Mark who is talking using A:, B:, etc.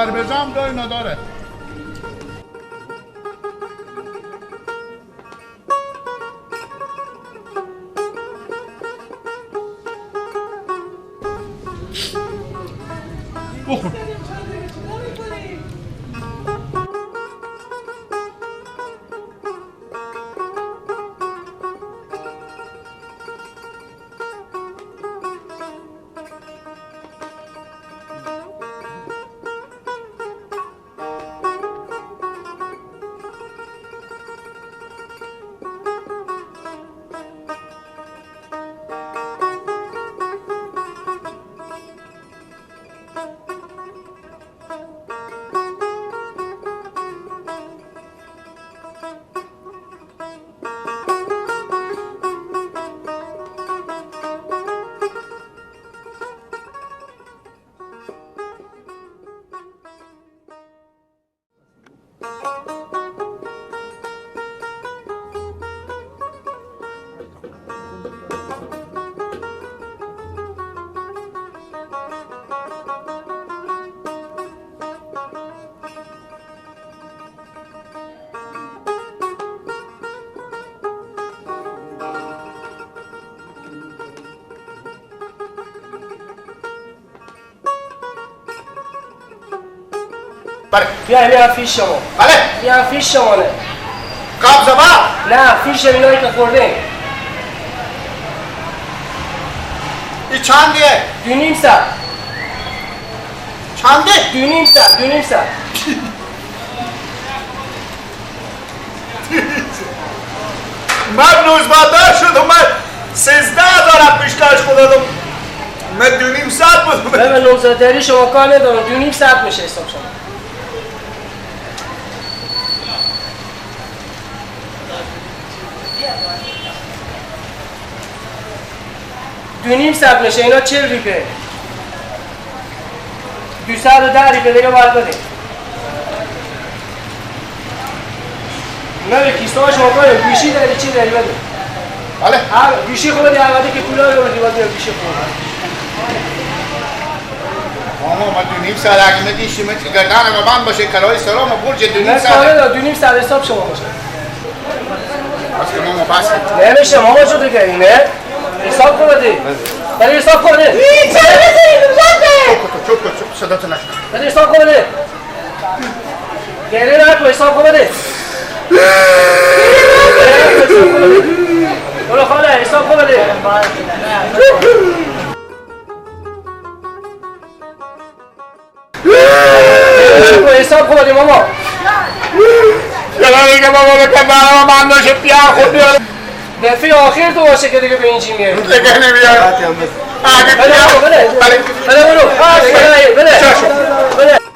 A: نفر بزنم دای نداره. بخور. بله.
B: بیا بیا فیش شما.
A: بله.
B: بیا فیش شما نه.
A: قبض با؟
B: نه فیش اینایی که خوردیم.
A: این چنده؟
B: 2.5 ساعت.
A: چنده؟
B: 2.5 ساعت، 2.5 ساعت.
A: من نوزبادار شدم، من 13,000 پیشکش خودم. من 2.5 ساعت بودم.
B: من نوزاداری شما کار ندارم، 2.5 ساعت میشه حساب شما. دو نیم ساعت میشه، اینا 40 ریپه. 210 ریپه دیگه باید بدیم. نه به کیسه ها شما کاریم، گوشی داری چی داری بده.
A: بله.
B: گوشی خود بدی، اولی که پولا رو بدی باید گوشی خود.
A: ماما ما 2.5 ساعت اگه ندیشیم گردن ما بند باشه کلای سلام و برج 2.5 ساعت.
B: نه کاره 2.5 ساعت حساب شما باشه.
A: بس که ماما بس.
B: نمیشه ماما شده که اینه. حساب کن بده. بده حساب کن بده.
A: چرا بزنی؟ چوب کن چوب صداتو نشنم.
B: بده حساب کن بده. گریه نکن حساب کن بده. برو خاله حساب کن بده. حساب کن بده ماما.
A: چرا دیگه بابا بکن برام من داشت پیار خود بیاره.
B: دفعه آخر تو باشه که دیگه به این چی میاری.
A: دیگه نمیاد.
B: بله بله بله بله بله بله بله.